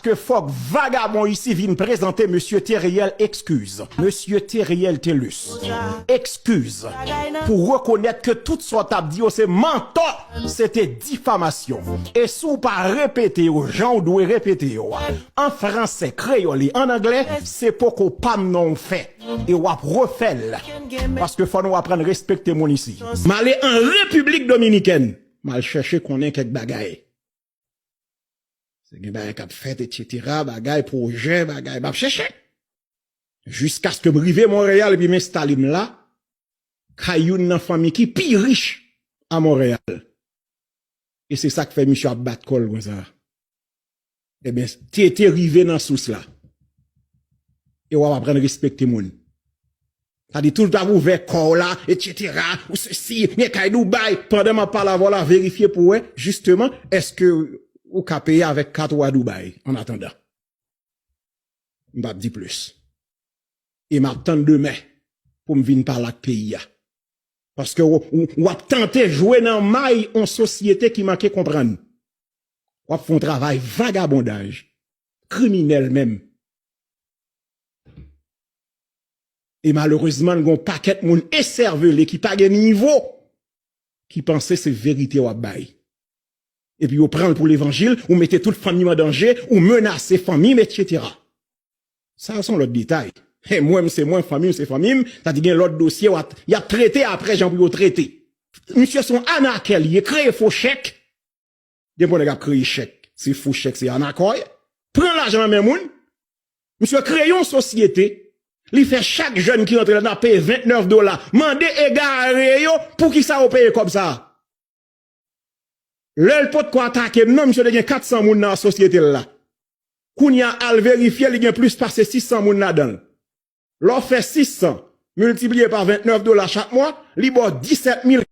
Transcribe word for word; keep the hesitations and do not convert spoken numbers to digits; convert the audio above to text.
ke fòk vagabon isi vin prezante mesye Theriel ekskiz. Mesye Theriel Thelus, ekskiz pou rekonèt ke tout sa w t ap di yo se mantò, se te difamasyon. E si w pa repete yo jan w dwe repete yo a, an fransè, kreyòl e an anglè, se poko pa m non w fè. E w ap refè l. Paske fò nou aprann respekte moun isi. M ale an Repiblik Dominikèn. M al chèche konnen kèk bagay. Se gen bagay k ap fèt, etsetera, bagay, pwojè, bagay, m ap chèche. Jiskaske m rive Monreyal epi m enstale m la, kay youn nan fanmi ki pi rich a Monreyal. E se sa k fè misye ap bat kò l konsa. Ebyen, tete rive nan sous la. E w ap aprann respekte moun. Sa di tout ap ouvè kò w la, etsetera, ou sesi, gen kay Dubai. Pandan m ap pale avè w la, verifye pou wè, jisteman, èske ou ka peye avèk kat ou a Dubai, an atandan. M p ap di plis. E m ap tann demen pou m vin pale ak peyi a. Paske w, w, w ap tante jwe nan may yon sosyete ki manke konprann. W ap fè yon travay vagabondaj, kriminèl menm. E malerezman, gen yon pakèt moun esèvele ki pa gen nivo, ki panse se verite w ap bay. Epi yo pran l pou levanjil, ou mete tout fanmi w an danje, ou menase fanmi m, etsetera. Sa a se yon lòt detay. E mwen, m se mwen, fanmi m se fanmi m, sa di gen lòt dosye, w ap, y ap trete apre jan pou yo trete. Misye se yon anakè li ye, kreye fo chèk. Gen pou nèg ap kreye chèk, se fo chèk, se anakè w ye. Pran lajan nan men moun. Misye kreye yon sosyete, li fè chak jèn ki rantre ladan ap peye vennèf dola. Mande egare yo, poukisa yo peye kòb sa a? Lè l potko atake m nan, misye te gen kat san moun nan sosyete l la. Kounye a, al verifye, li gen plis pase sis san moun ladan l. Lè w fè sis san miltipliye pa vennèf dola chak mwa, li ba w disèt mil